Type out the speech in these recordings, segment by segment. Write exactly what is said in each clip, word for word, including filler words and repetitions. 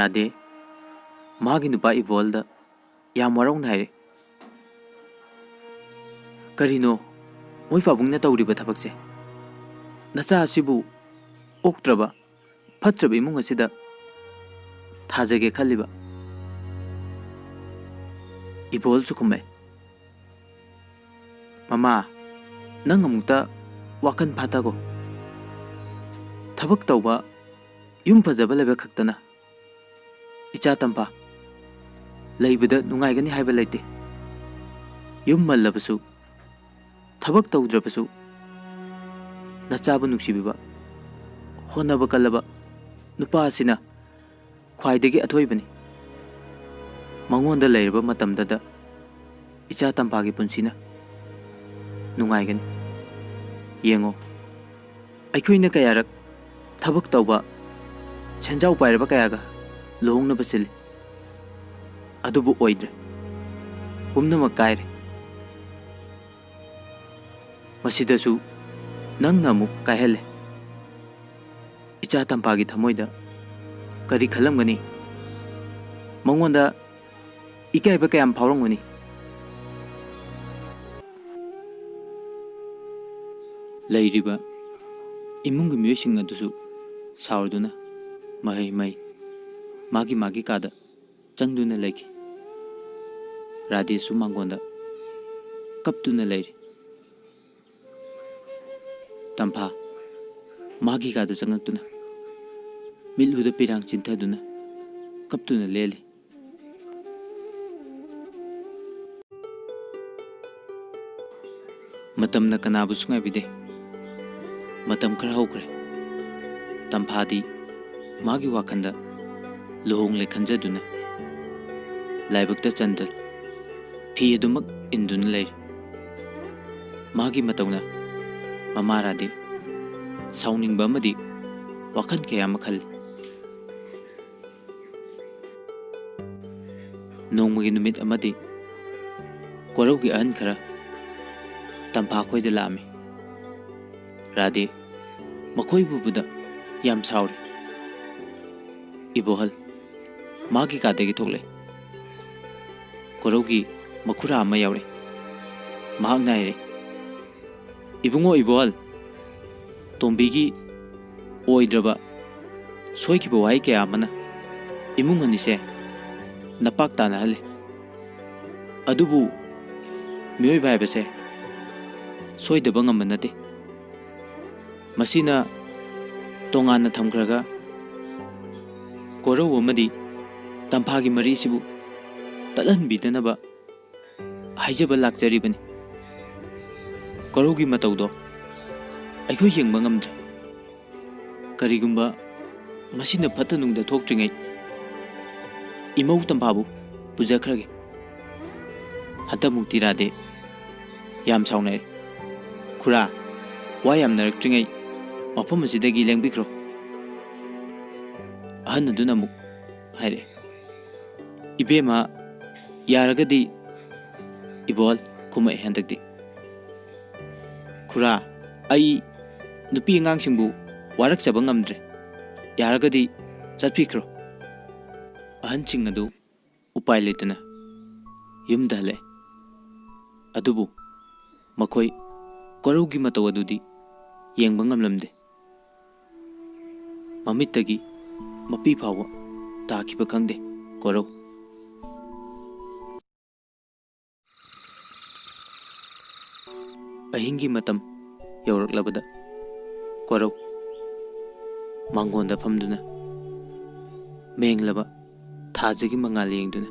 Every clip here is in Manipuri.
ꯔꯥꯙꯦ ꯃꯥꯒꯤ ꯅꯨꯄꯥ ꯏꯕꯣꯜꯗ ꯌꯥꯝ ꯋꯥꯔꯧꯅ ꯍꯥꯏꯔꯦ꯫ "ꯀꯔꯤꯅꯣ ꯃꯣꯏ ꯄꯥꯕꯨꯡꯅ ꯇꯧꯔꯤꯕ ꯊꯕꯛꯁꯦ? ꯅꯆꯥ ꯑꯁꯤꯕꯨ ꯑꯣꯛꯇ꯭ꯔꯕ ꯐꯠꯇ꯭ꯔꯕ ꯏꯃꯨꯡ ꯑꯁꯤꯗ ꯊꯥꯖꯒꯦ ꯈꯜꯂꯤꯕ?" ꯏꯕꯣꯜꯁꯨ ꯈꯨꯝꯃꯦ, "ꯃꯃꯥ, ꯅꯪ ꯑꯃꯨꯛꯇ ꯋꯥꯈꯜ ꯐꯥꯊꯈꯣ꯫ ꯊꯕꯛ ꯇꯧꯕ, ꯌꯨꯝ ꯐꯖꯕ ꯂꯩꯕ ꯈꯛꯇꯅ ꯏꯆꯥ ꯇꯝꯐꯥ, ꯂꯩꯕꯗ ꯅꯨꯡꯉꯥꯏꯒꯅꯤ ꯍꯥꯏꯕ ꯂꯩꯇꯦ꯫ ꯌꯨꯝ ꯃꯜꯂꯕꯁꯨ, ꯊꯕꯛ ꯇꯧꯗ꯭ꯔꯕꯁꯨ, ꯅꯆꯥꯕꯨ ꯅꯨꯡꯁꯤꯕꯤꯕ, ꯍꯣꯠꯅꯕ ꯀꯜꯂꯕ ꯅꯨꯄꯥ ꯑꯁꯤꯅ ꯈ꯭ꯋꯥꯏꯗꯒꯤ ꯑꯊꯣꯏꯕꯅꯤ꯫ ꯃꯉꯣꯟꯗ ꯂꯩꯔꯕ ꯃꯇꯝꯗꯗ ꯏꯆꯥ ꯇꯝꯐꯥꯒꯤ ꯄꯨꯟꯁꯤꯅ ꯅꯨꯡꯉꯥꯏꯒꯅꯤ꯫ ꯌꯦꯡꯉꯣ, ꯑꯩꯈꯣꯏꯅ ꯀꯌꯥꯔꯛ ꯊꯕꯛ ꯇꯧꯕ, ꯁꯦꯟꯖꯥꯎ ꯄꯥꯏꯔꯕ ꯀꯌꯥꯒ ꯂꯨꯍꯣꯡꯅꯕ ꯁꯤꯜꯂꯤ, ꯑꯗꯨꯕꯨ ꯑꯣꯏꯗ꯭ꯔꯦ꯫ ꯄꯨꯝꯅꯃꯛ ꯀꯥꯏꯔꯦ꯫ ꯃꯁꯤꯗꯁꯨ ꯅꯪꯅ ꯑꯃꯨꯛ ꯀꯥꯏꯍꯜꯂꯦ꯫ ꯏꯆꯥ ꯇꯝꯐꯥꯒꯤ ꯊꯃꯣꯏꯗ ꯀꯔꯤ ꯈꯜꯂꯝꯒꯅꯤ? ꯃꯉꯣꯟꯗ ꯏꯀꯥꯏꯕ ꯀꯌꯥꯝ ꯐꯥꯎꯔꯝꯒꯅꯤ?" ꯂꯩꯔꯤꯕ ꯏꯃꯨꯡꯒꯤ ꯃꯤꯑꯣꯏꯁꯤꯡ ꯑꯗꯨꯁꯨ ꯁꯥꯎꯔꯗꯨꯅ ꯃꯍꯩ ꯃꯍꯩ ꯃꯥꯒꯤ ꯃꯥꯒꯤ ꯀꯥꯗ ꯆꯪꯗꯨꯅ ꯂꯩꯈꯤ꯫ ꯔꯥꯙꯦꯁꯨ ꯃꯥꯡꯒꯣꯟꯗ ꯀꯞꯇꯨꯅ ꯂꯩꯔꯤ꯫ ꯇꯝꯐꯥ ꯃꯥꯒꯤ ꯀꯥꯗ ꯆꯪꯉꯛꯇꯨꯅ ꯃꯤꯠꯂꯨꯗ ꯄꯤꯔꯥꯡ ꯆꯤꯟꯊꯗꯨꯅ ꯀꯞꯇꯨꯅ ꯂꯦꯜꯂꯤ꯫ ꯃꯇꯝꯅ ꯀꯅꯥꯕꯨꯁꯨ ꯉꯥꯏꯕꯤꯗꯦ꯫ ꯃꯇꯝ ꯈꯔ ꯍꯧꯈ꯭ꯔꯦ꯫ ꯇꯝꯐꯥꯗꯤ ꯃꯥꯒꯤ ꯋꯥꯈꯜꯗ ꯂꯨꯍꯣꯡꯂꯦ ꯈꯟꯖꯗꯨꯅ ꯂꯥꯏꯕꯛꯇ ꯆꯟꯗ ꯐꯤ ꯑꯗꯨꯃꯛ ꯏꯟꯗꯨꯅ ꯂꯩꯔꯤ꯫ ꯃꯥꯒꯤ ꯃꯇꯧꯅ ꯃꯃꯥ ꯔꯥꯙꯦ ꯁꯥꯎꯅꯤꯡꯕ ꯑꯃꯗꯤ ꯋꯥꯈꯜ ꯀꯌꯥ ꯑꯃ ꯈꯜꯂꯤ꯫ ꯅꯣꯡꯃꯒꯤ ꯅꯨꯃꯤꯠ ꯑꯃꯗꯤ ꯀꯣꯔꯧꯒꯤ ꯑꯍꯟ ꯈꯔ ꯇꯝꯐꯥ ꯈꯣꯏꯗ ꯂꯥꯛꯑꯝꯃꯤ꯫ ꯔꯥꯙꯦ ꯃꯈꯣꯏꯕꯨ ꯎꯕꯗ ꯌꯥꯝ ꯁꯥꯎꯔꯤ꯫ "ꯏꯕꯣꯍꯜ, ꯃꯍꯥꯛꯀꯤ ꯀꯥꯗꯒꯤ ꯊꯣꯛꯂꯛꯏ꯫ ꯀꯣꯔꯧꯒꯤ ꯃꯈꯨꯔꯥ ꯑꯃ ꯌꯥꯎꯔꯛꯏ꯫ ꯃꯍꯥꯛꯅ ꯍꯥꯏꯔꯦ, "ꯏꯕꯨꯡꯉꯣ ꯏꯕꯣꯍꯜ, ꯇꯣꯝꯕꯤꯒꯤ ꯑꯣꯏꯗ꯭ꯔꯕ ꯁꯣꯏꯈꯤꯕ ꯋꯥꯍꯩ ꯀꯌꯥ ꯑꯃꯅ ꯏꯃꯨꯡ ꯑꯅꯤꯁꯦ ꯅꯄꯥꯛ ꯇꯥꯅꯍꯜꯂꯦ꯫ ꯑꯗꯨꯕꯨ ꯃꯤꯑꯣꯏꯕ ꯍꯥꯏꯕꯁꯦ ꯁꯣꯏꯗꯕ ꯉꯝꯕ ꯅꯠꯇꯦ꯫ ꯃꯁꯤꯅ ꯇꯣꯉꯥꯟꯅ ꯊꯝꯈ꯭ꯔꯒ ꯀꯣꯔꯧ ꯑꯃꯗꯤ ꯇꯝꯐꯥꯒꯤ ꯃꯔꯤ ꯑꯁꯤꯕꯨ ꯇꯠꯍꯟꯕꯤꯗꯅꯕ ꯍꯥꯏꯖꯕ ꯂꯥꯛꯆꯔꯤꯕꯅꯤ꯫ ꯀꯣꯔꯧꯒꯤ ꯃꯇꯧꯗꯣ ꯑꯩꯈꯣꯏ ꯌꯦꯡꯕ ꯉꯝꯗ꯭ꯔꯦ꯫ ꯀꯔꯤꯒꯨꯝꯕ ꯃꯁꯤꯅ ꯐꯠꯇ ꯅꯨꯡꯗ ꯊꯣꯛꯇ꯭ꯔꯤꯉꯩ ꯏꯃꯧ ꯇꯝꯐꯥꯕꯨ ꯄꯨꯖꯈ꯭ꯔꯒꯦ꯫" ꯍꯟꯗꯛꯃꯨꯛꯇꯤ ꯔꯥꯙꯦ ꯌꯥꯝ ꯁꯥꯎꯅꯔꯦ꯫ "ꯈꯨꯔꯥ, ꯋꯥ ꯌꯥꯝꯅꯔꯛꯇ꯭ꯔꯤꯉꯩ ꯃꯐꯝ ꯑꯁꯤꯗꯒꯤ ꯂꯦꯡꯕꯤꯈ꯭ꯔꯣ꯫" ꯑꯍꯟ ꯑꯗꯨꯅ ꯑꯃꯨꯛ ꯍꯥꯏꯔꯛꯑꯦ, "ꯏꯕꯦꯝꯃ, ꯌꯥꯔꯒꯗꯤ ꯏꯕꯣꯜ ꯀꯨꯝꯃꯛꯑꯦ ꯍꯟꯗꯛꯇꯤ꯫ ꯈꯨꯔꯥ, ꯑꯩ ꯅꯨꯄꯤ ꯑꯉꯥꯡꯁꯤꯡꯕꯨ ꯋꯥꯔꯛꯆꯕ ꯉꯝꯗ꯭ꯔꯦ꯫ ꯌꯥꯔꯒꯗꯤ ꯆꯠꯄꯤꯈ꯭ꯔꯣ꯫" ꯑꯍꯟꯁꯤꯡ ꯑꯗꯨ ꯎꯄꯥꯏ ꯂꯩꯇꯅ ꯌꯨꯝꯗ ꯍꯜꯂꯛꯑꯦ꯫ ꯑꯗꯨꯕꯨ ꯃꯈꯣꯏ ꯀꯣꯔꯧꯒꯤ ꯃꯇꯧ ꯑꯗꯨꯗꯤ ꯌꯦꯡꯕ ꯉꯝꯂꯝꯗꯦ꯫ ꯃꯃꯤꯠꯇꯒꯤ ꯃꯄꯤ ꯐꯥꯎꯕ ꯇꯥꯈꯤꯕ ꯈꯪꯗꯦ ꯀꯣꯔꯧ꯫ ꯑꯍꯤꯡꯒꯤ ꯃꯇꯝ ꯌꯧꯔꯛꯂꯕꯗ ꯀꯣꯔꯧ ꯃꯥꯡꯒꯣꯟꯗ ꯐꯝꯗꯨꯅ ꯃꯦꯡꯂꯕ ꯊꯥꯖꯒꯤ ꯃꯉꯥꯜ ꯌꯦꯡꯗꯨꯅ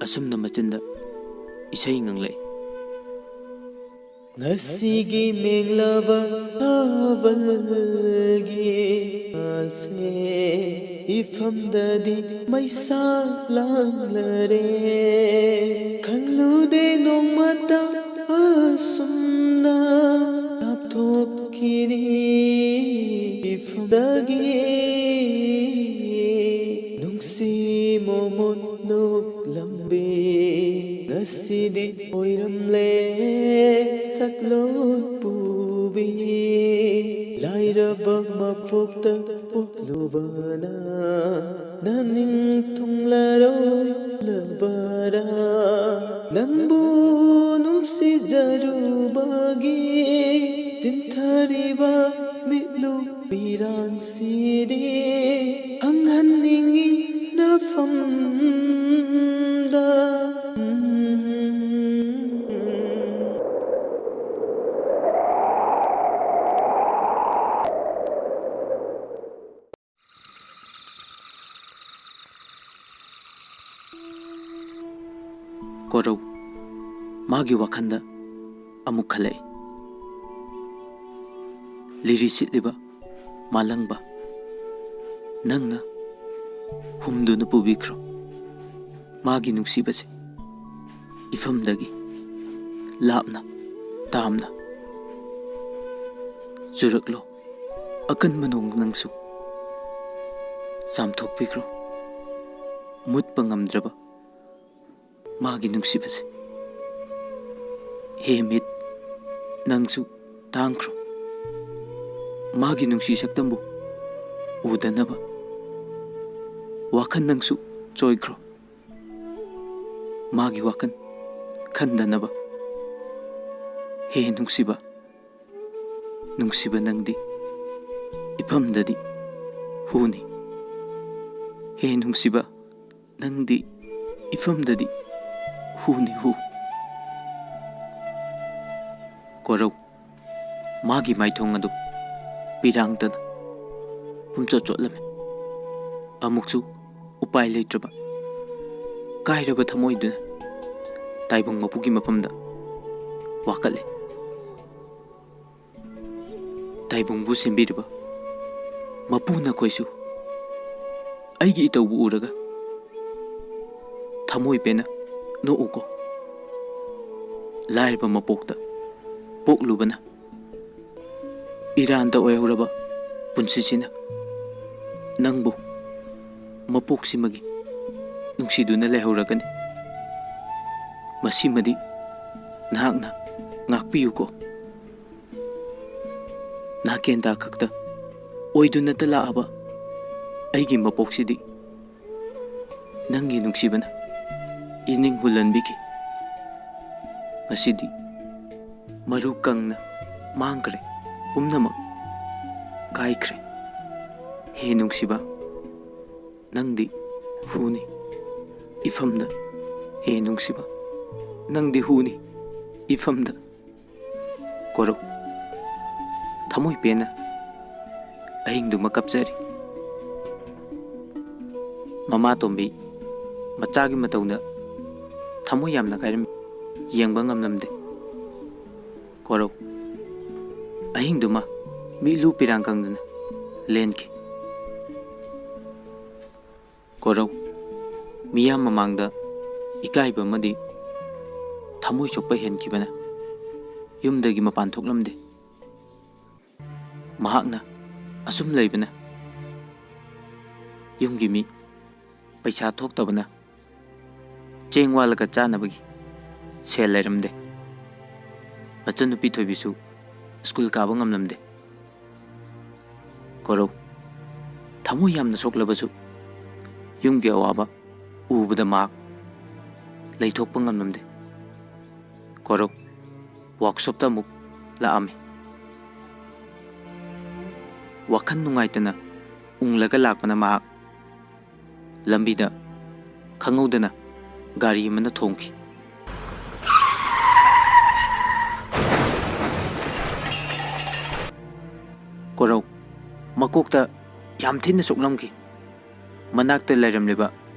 ꯑꯁꯨꯝꯅ ꯃꯆꯤꯟꯗ ꯏꯁꯩ ꯉꯪꯂꯛꯏ꯫ ꯉꯁꯤꯒꯤ ꯃꯦꯡꯂꯕ ꯊꯥꯕꯜꯒꯤ ꯃꯉꯥꯜꯁꯦ ꯏꯐꯝꯗꯗꯤ ꯃꯩꯁꯥ ꯂꯥꯡꯂꯔꯦ꯫ ꯈꯜꯂꯨꯗꯦ ꯅꯣꯡꯃꯇ ꯑꯁꯨꯝꯅ ꯂꯥꯞꯊꯣꯛꯈꯤꯅꯤ ꯏꯐꯝꯗꯒꯤ꯫ ꯅꯨꯡꯁꯤ ꯃꯣꯃꯣꯟ ꯅꯣꯛꯂꯝꯕꯤ ꯉꯁꯤꯗꯤ ꯑꯣꯏꯔꯝꯂꯦ ꯁꯛꯂꯣꯟ ꯄꯨꯕꯤ꯫ ꯂꯥꯏꯔꯕ ꯃꯄꯨ ꯄꯣꯛꯇ ꯄꯣꯛꯂꯨꯕꯅ ꯅꯅꯤꯡ ꯊꯨꯡꯂꯔꯣꯏꯂꯕꯔꯥ? ꯅꯪꯕꯨ ꯅꯨꯡꯁꯤꯖꯔꯨꯕꯒꯤ ꯆꯤꯟꯊꯔꯤꯕ ꯃꯤꯠꯂꯨ ꯄꯤꯔꯥꯡꯁꯤꯗꯤ ꯍꯪꯍꯟꯅꯤꯡꯉꯤ ꯅꯐꯝꯗ꯫ ꯀꯣꯔꯧ ꯃꯥꯒꯤ ꯋꯥꯈꯜꯗ ꯑꯃꯨꯛ ꯈꯜꯂꯛꯏ꯫ ꯂꯤꯔꯤ ꯁꯤꯠꯂꯤꯕ ꯃꯥꯂꯪꯕ, ꯅꯪꯅ ꯍꯨꯝꯗꯨꯅ ꯄꯨꯕꯤꯈ꯭ꯔꯣ꯫ ꯃꯥꯒꯤ ꯅꯨꯡꯁꯤꯕꯁꯦ ꯏꯐꯝꯗꯒꯤ ꯂꯥꯞꯅ ꯇꯥꯝꯅ ꯆꯨꯔꯛꯂꯣ꯫ ꯑꯀꯟꯕ ꯅꯣꯡ ꯅꯪꯁꯨ ꯆꯥꯝꯊꯣꯛꯄꯤꯈ꯭ꯔꯣ꯫ ꯃꯨꯠꯄ ꯉꯝꯗ꯭ꯔꯕ ꯃꯥꯒꯤ ꯅꯨꯡꯁꯤꯕꯁꯦ꯫ ꯍꯦ ꯃꯤꯠ, ꯅꯪꯁꯨ ꯇꯥꯡꯈ꯭ꯔꯣ꯫ ꯃꯥꯒꯤ ꯅꯨꯡꯁꯤ ꯁꯛꯇꯝꯕꯨ ꯎꯗꯅꯕ ꯋꯥꯈꯜ ꯅꯪꯁꯨ ꯆꯣꯏꯈ꯭ꯔꯣ꯫ ꯃꯥꯒꯤ ꯋꯥꯈꯜ ꯈꯟꯗꯅꯕ꯫ ꯍꯦ ꯅꯨꯡꯁꯤꯕ, ꯅꯨꯡꯁꯤꯕ ꯅꯪꯗꯤ ꯏꯐꯝꯗꯗꯤ ꯍꯨꯅꯤ꯫ ꯍꯦ ꯅꯨꯡꯁꯤꯕ, ꯅꯪꯗꯤ ꯏꯐꯝꯗꯗꯤ ꯍꯨꯅꯤ ꯍꯨ꯫ ꯀꯣꯔꯧ ꯃꯥꯒꯤ ꯃꯥꯏꯊꯣꯡ ꯑꯗꯨ ꯄꯤꯔꯥꯡꯇꯅ ꯄꯨꯝꯆꯣꯠ ꯆꯣꯠꯂꯝꯃꯤ꯫ ꯑꯃꯨꯛꯁꯨ ꯎꯄꯥꯏ ꯂꯩꯇ꯭ꯔꯕ ꯀꯥꯏꯔꯕ ꯊꯃꯣꯏꯗꯨꯅ ꯇꯥꯏꯕꯪ ꯃꯄꯨꯒꯤ ꯃꯐꯝꯗ ꯋꯥꯀꯠꯂꯤ꯫ ꯇꯥꯏꯕꯪꯕꯨ ꯁꯦꯝꯕꯤꯔꯤꯕ ꯃꯄꯨ ꯅꯈꯣꯏꯁꯨ ꯑꯩꯒꯤ ꯏꯇꯧꯕꯨ ꯎꯔꯒ ꯊꯃꯣꯏ ꯄꯦꯟꯅ ꯅꯣꯛꯎꯀꯣ꯫ ꯂꯥꯏꯔꯕ ꯃꯄꯣꯛꯇ ꯄꯣꯛꯂꯨꯕꯅ ꯏꯔꯥꯟꯗ ꯑꯣꯏꯍꯧꯔꯕ ꯄꯨꯟꯁꯤꯁꯤꯅ ꯅꯪꯕꯨ ꯃꯄꯣꯛꯁꯤꯃꯒꯤ ꯅꯨꯡꯁꯤꯗꯨꯅ ꯂꯩꯍꯧꯔꯒꯅꯤ꯫ ꯃꯁꯤꯃꯗꯤ ꯅꯍꯥꯛꯅ ꯉꯥꯛꯄꯤꯌꯨꯀꯣ꯫ ꯅꯥꯀꯦꯟꯗꯥ ꯈꯛꯇ ꯑꯣꯏꯗꯨꯅꯇ ꯂꯥꯛꯑꯕ ꯑꯩꯒꯤ ꯃꯄꯣꯛꯁꯤꯗꯤ ꯅꯪꯒꯤ ꯅꯨꯡꯁꯤꯕꯅ ꯏꯅꯤꯡ ꯍꯨꯜꯍꯟꯕꯤꯈꯤ꯫ ꯉꯁꯤꯗꯤ ꯃꯔꯨ ꯀꯪꯅ ꯃꯥꯡꯈ꯭ꯔꯦ, ꯄꯨꯝꯅꯃꯛ ꯀꯥꯏꯈ꯭ꯔꯦ꯫ ꯍꯦ ꯅꯨꯡꯁꯤꯕ, ꯅꯪꯗꯤ ꯍꯨꯅꯤ ꯏꯐꯝꯗ꯫ ꯍꯦ ꯅꯨꯡꯁꯤꯕ, ꯅꯪꯗꯤ ꯍꯨꯅꯤ ꯏꯐꯝꯗ꯫ ꯀꯣꯔꯧ, ꯊꯃꯣꯏ ꯄꯦꯟꯅ ꯑꯍꯤꯡꯗꯨꯃ ꯀꯞꯆꯔꯤ꯫ ꯃꯃꯥ ꯇꯣꯝꯕꯤ ꯃꯆꯥꯒꯤ ꯃꯇꯧꯗ ꯊꯃꯣꯏ ꯌꯥꯝꯅ ꯀꯥꯏꯔꯝꯃꯤ꯫ ꯌꯦꯡꯕ ꯉꯝꯂꯝꯗꯦ꯫ ꯀꯣꯔꯧ, ꯑꯍꯤꯡꯗꯨꯃ ꯃꯤꯠꯂꯨ ꯄꯤꯔꯥꯡ ꯀꯪꯗꯅ ꯂꯦꯟꯈꯤ꯫ ꯀꯣꯔꯧ, ꯃꯤꯌꯥꯝ ꯃꯃꯥꯡꯗ ꯏꯀꯥꯏꯕ ꯑꯃꯗꯤ ꯊꯃꯣꯏ ꯁꯣꯛꯄ ꯍꯦꯟꯈꯤꯕꯅ ꯌꯨꯝꯗꯒꯤ ꯃꯄꯥꯟ ꯊꯣꯛꯂꯝꯗꯦ꯫ ꯃꯍꯥꯛꯅ ꯑꯁꯨꯝ ꯂꯩꯕꯅ ꯌꯨꯝꯒꯤ ꯃꯤ ꯄꯩꯁꯥ ꯊꯣꯛꯇꯕꯅ ꯆꯦꯡ ꯋꯥꯜꯂꯒ ꯆꯥꯅꯕꯒꯤ ꯁꯦꯜ ꯂꯩꯔꯝꯗꯦ꯫ ꯃꯆꯟꯅꯨꯄꯤ ꯊꯣꯏꯕꯤꯁꯨ ꯁ꯭ꯀꯨꯜ ꯀꯥꯕ ꯉꯝꯂꯝꯗꯦ꯫ ꯀꯣꯔꯧ, ꯊꯃꯣꯏ ꯌꯥꯝꯅ ꯁꯣꯛꯂꯕꯁꯨ ꯌꯨꯝꯒꯤ ꯑꯋꯥꯕ ꯎꯕꯗ ꯃꯍꯥꯛ ꯂꯩꯊꯣꯛꯄ ꯉꯝꯂꯝꯗꯦ꯫ ꯀꯣꯔꯧ ꯋꯥꯔꯛꯁꯣꯞꯇ ꯑꯃꯨꯛ ꯂꯥꯛꯑꯝꯃꯤ꯫ ꯋꯥꯈꯜ ꯅꯨꯡꯉꯥꯏꯇꯅ ꯎꯪꯂꯒ ꯂꯥꯛꯄꯅ ꯃꯍꯥꯛ ꯂꯝꯕꯤꯗ ꯈꯪꯍꯧꯗꯅ ꯒꯥꯔꯤ ꯑꯃꯅ ꯊꯣꯝꯈꯤ꯫ ꯀꯣꯔꯧ ꯃꯀꯣꯛꯇ ꯌꯥꯝ ꯊꯤꯅ ꯁꯣꯛꯂꯝꯈꯤ꯫ ꯃꯅꯥꯛꯇ ꯂꯩꯔꯝꯂꯤꯕ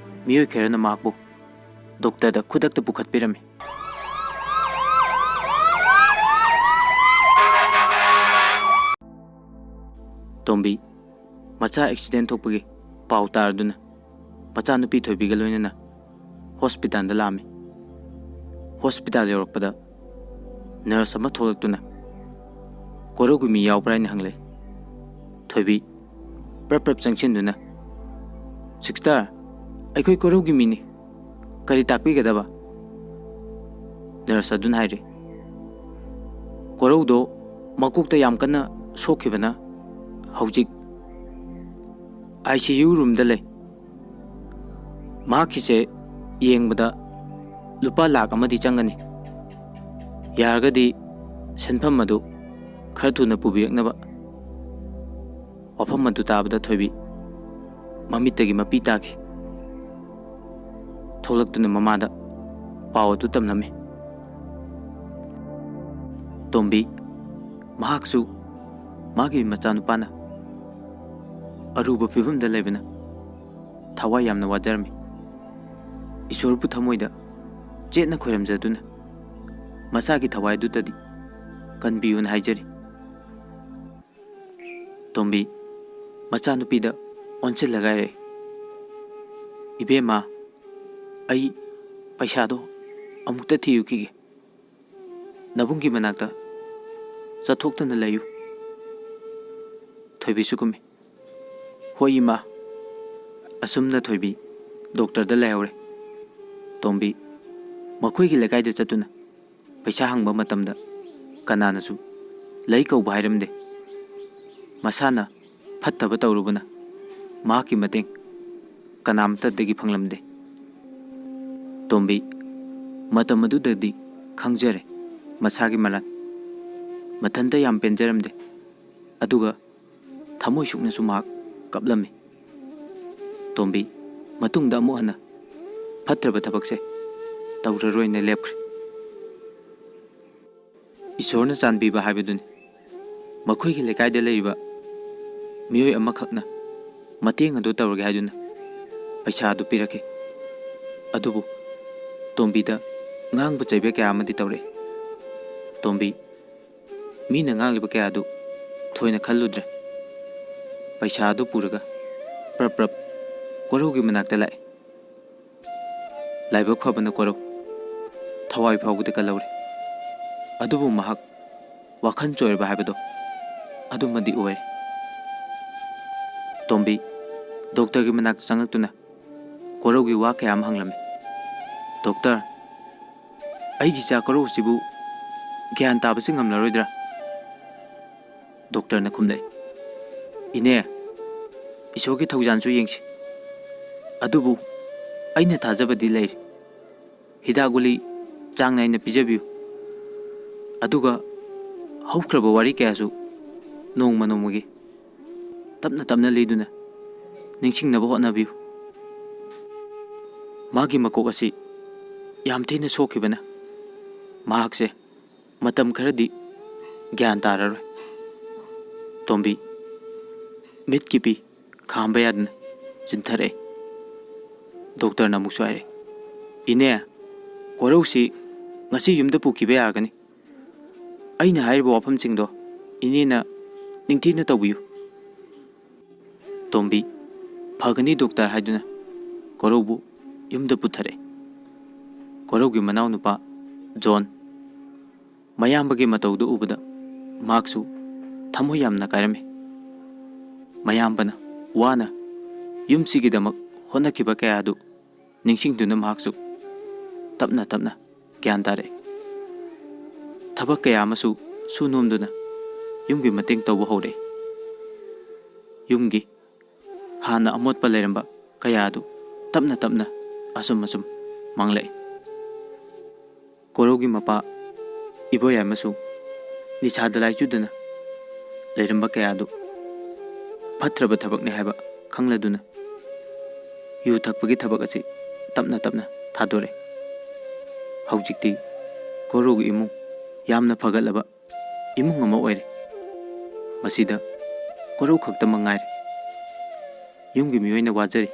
ꯃꯤꯑꯣꯏ ꯈꯔꯅ ꯃꯍꯥꯛꯄꯨ ꯗꯣꯛꯇꯔꯗ ꯈꯨꯗꯛꯇ ꯄꯨꯈꯠꯄꯤꯔꯝꯃꯤ꯫ ꯇꯣꯝꯕꯤ ꯃꯆꯥ ꯑꯦꯛꯁꯤꯗꯦꯟ ꯊꯣꯛꯄꯒꯤ ꯄꯥꯎ ꯇꯥꯔꯗꯨꯅ ꯃꯆꯥꯅꯨꯄꯤ ꯊꯣꯏꯕꯤꯒ ꯂꯣꯏꯅꯅ ꯍꯣꯁꯄꯤꯇꯥꯜꯗ ꯂꯥꯛꯑꯝꯃꯤ꯫ ꯍꯣꯁꯄꯤꯇꯥꯜ ꯌꯧꯔꯛꯄꯗ ꯅꯔꯁ ꯑꯃ ꯊꯣꯛꯂꯛꯇꯨꯅ "ꯀꯣꯔꯧꯒꯤ ꯃꯤ ꯌꯥꯎꯕ꯭ꯔꯥ?" ꯍꯥꯏꯅ ꯍꯪꯂꯛꯏ꯫ ꯊꯣꯏꯕꯤ ꯄ꯭ꯔꯞ ꯄ꯭ꯔꯞ ꯆꯪꯁꯤꯟꯗꯨꯅ, "ꯁꯤꯁꯇꯔ, ꯑꯩꯈꯣꯏ ꯀꯣꯔꯧꯒꯤ ꯃꯤꯅꯤ, ꯀꯔꯤ ꯇꯥꯛꯄꯤꯒꯗꯕ?" ꯅꯔꯁ ꯑꯗꯨꯅ ꯍꯥꯏꯔꯤ, "ꯀꯣꯔꯧꯗꯣ ꯃꯀꯣꯛꯇ ꯌꯥꯝ ꯀꯟꯅ ꯁꯣꯛꯈꯤꯕꯅ ꯍꯧꯖꯤꯛ ꯑꯥꯏ ꯁꯤ ꯌꯨ ꯔꯨꯝꯗ ꯂꯩ꯫ ꯃꯍꯥꯛꯀꯤꯁꯦ ꯌꯦꯡꯕꯗ ꯂꯨꯄꯥ ꯂꯥꯈ ꯑꯃꯗꯤ ꯆꯪꯒꯅꯤ꯫ ꯌꯥꯔꯒꯗꯤ ꯁꯦꯟꯐꯝ ꯑꯗꯨ ꯈꯔ ꯊꯨꯅ ꯄꯨꯕꯤꯔꯛꯅꯕ꯫ ꯋꯥꯐꯝ ꯑꯗꯨ ꯇꯥꯕꯗ ꯊꯣꯏꯕꯤ ꯃꯃꯤꯠꯇꯒꯤ ꯃꯄꯤ ꯇꯥꯈꯤ꯫ ꯊꯣꯛꯂꯛꯇꯨꯅ ꯃꯃꯥꯗ ꯄꯥꯎ ꯑꯗꯨ ꯇꯝꯂꯝꯃꯤ꯫ ꯇꯣꯝꯕꯤ, ꯃꯍꯥꯛꯁꯨ ꯃꯥꯒꯤ ꯃꯆꯥꯅꯨꯄꯥꯅ ꯑꯔꯨꯕ ꯐꯤꯕꯝꯗ ꯂꯩꯕꯅ ꯊꯋꯥꯏ ꯌꯥꯝꯅ ꯋꯥꯖꯔꯝꯃꯤ꯫ ꯏꯁꯣꯔꯕꯨ ꯊꯃꯣꯏꯗ ꯆꯦꯠꯅ ꯈꯣꯏꯔꯝꯖꯗꯨꯅ ꯃꯆꯥꯒꯤ ꯊꯋꯥꯏ ꯑꯗꯨꯗꯗꯤ ꯀꯟꯕꯤꯌꯨꯅ ꯍꯥꯏꯖꯔꯤ꯫ ꯇꯣꯝꯕꯤ ꯃꯆꯥꯅꯨꯄꯤꯗ ꯑꯣꯟꯁꯤꯜꯂꯒ ꯍꯥꯏꯔꯛꯏ, "ꯏꯕꯦꯝꯃ, ꯑꯩ ꯄꯩꯁꯥꯗꯣ ꯑꯃꯨꯛꯇ ꯊꯤꯔꯨꯈꯤꯒꯦ꯫ ꯅꯕꯨꯡꯒꯤ ꯃꯅꯥꯛꯇ ꯆꯠꯊꯣꯛꯇꯅ ꯂꯩꯌꯨ꯫" ꯊꯣꯏꯕꯤꯁꯨ ꯀꯨꯝꯃꯤ꯫ "ꯍꯣꯏ ꯏꯃꯥ꯫" ꯑꯁꯨꯝꯅ ꯊꯣꯏꯕꯤ ꯗꯣꯛꯇꯔꯗ ꯂꯩꯍꯧꯔꯦ꯫ ꯇꯣꯝꯕꯤ ꯃꯈꯣꯏꯒꯤ ꯂꯩꯀꯥꯏꯗ ꯆꯠꯇꯨꯅ ꯄꯩꯁꯥ ꯍꯪꯕ ꯃꯇꯝꯗ ꯀꯅꯥꯅꯁꯨ ꯂꯩ ꯀꯧꯕ ꯍꯥꯏꯔꯝꯗꯦ꯫ ꯃꯁꯥꯅ ꯐꯠꯇꯕ ꯇꯧꯔꯨꯕꯅ ꯃꯍꯥꯛꯀꯤ ꯃꯇꯦꯡ ꯀꯅꯥꯝꯇꯗꯒꯤ ꯐꯪꯂꯝꯗꯦ꯫ ꯇꯣꯝꯕꯤ ꯃꯇꯝ ꯑꯗꯨꯗꯗꯤ ꯈꯪꯖꯔꯦ ꯃꯁꯥꯒꯤ ꯃꯔꯥꯜ꯫ ꯃꯊꯟꯇ ꯌꯥꯝ ꯄꯦꯟꯖꯔꯝꯗꯦ꯫ ꯑꯗꯨꯒ ꯊꯃꯣꯏ ꯁꯨꯛꯅꯁꯨ ꯃꯍꯥꯛ ꯀꯞꯂꯝꯃꯤ꯫ ꯇꯣꯝꯕꯤ ꯃꯇꯨꯡꯗ ꯑꯃꯨꯛ ꯍꯟꯅ ꯐꯠꯇ꯭ꯔꯕ ꯊꯕꯛꯁꯦ ꯇꯧꯔꯔꯣꯏꯅ ꯂꯦꯞꯈ꯭ꯔꯦ꯫ ꯏꯁꯣꯔꯅ ꯆꯥꯟꯕꯤꯕ ꯍꯥꯏꯕꯗꯨꯅꯤ꯫ ꯃꯈꯣꯏꯒꯤ ꯂꯩꯀꯥꯏꯗ ꯂꯩꯔꯤꯕ ꯃꯤꯑꯣꯏ ꯑꯃꯈꯛꯅ ꯃꯇꯦꯡ ꯑꯗꯨ ꯇꯧꯔꯒꯦ ꯍꯥꯏꯗꯨꯅ ꯄꯩꯁꯥ ꯑꯗꯨ ꯄꯤꯔꯛꯈꯤ꯫ ꯑꯗꯨꯕꯨ ꯇꯣꯝꯕꯤꯗ ꯉꯥꯡꯕ ꯆꯩꯕ ꯀꯌꯥ ꯑꯃꯗꯤ ꯇꯧꯔꯛꯏ꯫ ꯇꯣꯝꯕꯤ ꯃꯤꯅ ꯉꯥꯡꯂꯤꯕ ꯀꯌꯥ ꯑꯗꯨ ꯊꯣꯏꯅ ꯈꯜꯂꯨꯗ꯭ꯔꯦ꯫ ꯄꯩꯁꯥ ꯑꯗꯨ ꯄꯨꯔꯒ ꯄ꯭ꯔꯞ ꯄ꯭ꯔꯞ ꯀꯣꯔꯧꯒꯤ ꯃꯅꯥꯛꯇ ꯂꯥꯛꯏ꯫ ꯂꯥꯏꯕꯛ ꯐꯕꯅ ꯀꯣꯔꯧ ꯊꯋꯥꯏ ꯐꯥꯎꯕꯗꯤ ꯀꯜꯍꯧꯔꯦ꯫ ꯑꯗꯨꯕꯨ ꯃꯍꯥꯛ ꯋꯥꯈꯜ ꯆꯣꯏꯔꯕ ꯍꯥꯏꯕꯗꯣ ꯑꯗꯨꯃꯗꯤ ꯑꯣꯏꯔꯦ꯫ ꯇꯣꯝꯕꯤ ꯗꯣꯛꯇꯔꯒꯤ ꯃꯅꯥꯛꯇ ꯆꯪꯂꯛꯇꯨꯅ ꯀꯣꯔꯧꯒꯤ ꯋꯥ ꯀꯌꯥ ꯑꯃ ꯍꯪꯂꯝꯃꯤ꯫ "ꯗꯣꯛꯇꯔ, ꯑꯩꯒꯤ ꯏꯆꯥ ꯀꯣꯔꯧ ꯑꯁꯤꯕꯨ ꯒ꯭ꯌꯥꯟ ꯇꯥꯕꯁꯤ ꯉꯝꯂꯔꯣꯏꯗ꯭ꯔꯥ?" ꯗꯣꯛꯇꯔꯅ ꯈꯨꯝꯂꯛꯏ, "ꯏꯅꯦ, ꯏꯁꯣꯔꯒꯤ ꯊꯧꯖꯥꯜꯁꯨ ꯌꯦꯡꯁꯤ꯫ ꯑꯗꯨꯕꯨ ꯑꯩꯅ ꯊꯥꯖꯕꯗꯤ ꯂꯩꯔꯤ꯫ ꯍꯤꯗꯥꯛ ꯒꯨꯂꯤ ꯆꯥꯡ ꯅꯥꯏꯅ ꯄꯤꯖꯕꯤꯌꯨ꯫ ꯑꯗꯨꯒ ꯍꯧꯈ꯭ꯔꯕ ꯋꯥꯔꯤ ꯀꯌꯥꯁꯨ ꯅꯣꯡꯃ ꯅꯣꯡꯃꯒꯤ ꯇꯞꯅ ꯇꯞꯅ ꯂꯤꯗꯨꯅ ꯅꯤꯡꯁꯤꯡꯅꯕ ꯍꯣꯠꯅꯕꯤꯌꯨ꯫ ꯃꯥꯒꯤ ꯃꯀꯣꯛ ꯑꯁꯤ ꯌꯥꯝ ꯊꯤꯅ ꯁꯣꯛꯈꯤꯕꯅ ꯃꯍꯥꯛꯁꯦ ꯃꯇꯝ ꯈꯔꯗꯤ ꯒ꯭ꯌꯥꯟ ꯇꯥꯔꯔꯣꯏ꯫ ꯇꯣꯝꯕꯤ ꯃꯤꯠꯀꯤ ꯄꯤ ꯈꯥꯝꯕ ꯌꯥꯗꯅ ꯆꯤꯟꯊꯔꯛꯑꯦ꯫ ꯗꯣꯛꯇꯔꯅ ꯑꯃꯨꯛꯁꯨ ꯍꯥꯏꯔꯛꯑꯦ, "ꯏꯅꯦ, ꯀꯣꯔꯧꯁꯤ ꯉꯁꯤ ꯌꯨꯝꯗ ꯄꯨꯈꯤꯕ ꯌꯥꯔꯒꯅꯤ꯫ ꯑꯩꯅ ꯍꯥꯏꯔꯤꯕ ꯋꯥꯐꯝꯁꯤꯡꯗꯣ ꯏꯅꯦꯅ ꯅꯤꯡꯊꯤꯅ ꯇꯧꯕꯤꯌꯨ꯫" ꯇꯣꯝꯕꯤ "ꯐꯒꯅꯤ ꯗꯣꯛꯇꯔ" ꯍꯥꯏꯗꯨꯅ ꯀꯣꯔꯧꯕꯨ ꯌꯨꯝꯗ ꯄꯨꯊꯔꯛꯑꯦ꯫ ꯀꯣꯔꯧꯒꯤ ꯃꯅꯥꯎꯅꯨꯄꯥ ꯖꯣꯟ ꯃꯌꯥꯝꯕꯒꯤ ꯃꯇꯧꯗꯨ ꯎꯕꯗ ꯃꯍꯥꯛꯁꯨ ꯊꯃꯣꯏ ꯌꯥꯝꯅ ꯀꯥꯏꯔꯝꯃꯤ꯫ ꯃꯌꯥꯝꯕꯅ ꯋꯥꯅ ꯌꯨꯝꯁꯤꯒꯤꯗꯃꯛ ꯍꯣꯠꯅꯈꯤꯕ ꯀꯌꯥ ꯑꯗꯨ ꯅꯤꯡꯁꯤꯡꯗꯨꯅ ꯃꯍꯥꯛꯁꯨ ꯇꯞꯅ ꯇꯞꯅ ꯒ꯭ꯌꯥꯟ ꯇꯥꯔꯛꯏ꯫ ꯊꯕꯛ ꯀꯌꯥ ꯑꯃꯁꯨ ꯁꯨ ꯅꯣꯝꯗꯨꯅ ꯌꯨꯝꯒꯤ ꯃꯇꯦꯡ ꯇꯧꯕ ꯍꯧꯔꯛꯏ꯫ ꯌꯨꯝꯒꯤ ꯍꯥꯟꯅ ꯑꯃꯣꯠꯄ ꯂꯩꯔꯝꯕ ꯀꯌꯥ ꯑꯗꯨ ꯇꯞꯅ ꯇꯞꯅ ꯑꯁꯨꯝ ꯑꯁꯨꯝ ꯃꯥꯡꯂꯛꯏ꯫ ꯀꯣꯔꯧꯒꯤ ꯃꯄꯥ ꯏꯕꯣꯌꯥꯏꯃꯁꯨ ꯅꯤꯁꯥꯗ ꯂꯥꯏꯆꯨꯗꯅ ꯂꯩꯔꯝꯕ ꯀꯌꯥ ꯑꯗꯨ ꯐꯠꯇ꯭ꯔꯕ ꯊꯕꯛꯅꯤ ꯍꯥꯏꯕ ꯈꯪꯂꯗꯨꯅ ꯌꯨ ꯊꯛꯄꯒꯤ ꯊꯕꯛ ꯑꯁꯤ ꯇꯞꯅ ꯇꯞꯅ ꯊꯥꯗꯣꯔꯛꯏ꯫ ꯍꯧꯖꯤꯛꯇꯤ ꯀꯣꯔꯧꯒꯤ ꯏꯃꯨꯡ ꯌꯥꯝꯅ ꯐꯒꯠꯂꯕ ꯏꯃꯨꯡ ꯑꯃ ꯑꯣꯏꯔꯦ꯫ ꯃꯁꯤꯗ ꯀꯣꯔꯧ ꯈꯛꯇꯃꯛ ꯉꯥꯏꯔꯦ꯫ ꯌꯨꯝꯒꯤ ꯃꯤꯑꯣꯏꯅ ꯋꯥꯖꯔꯤ꯫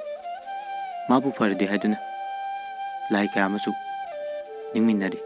ꯃꯥꯕꯨ ꯐꯔꯗꯤ ꯍꯥꯏꯗꯨꯅ ꯂꯥꯏ ꯀꯌꯥ ꯑꯃꯁꯨ ꯅꯤꯡꯃꯤꯟꯅꯔꯤ꯫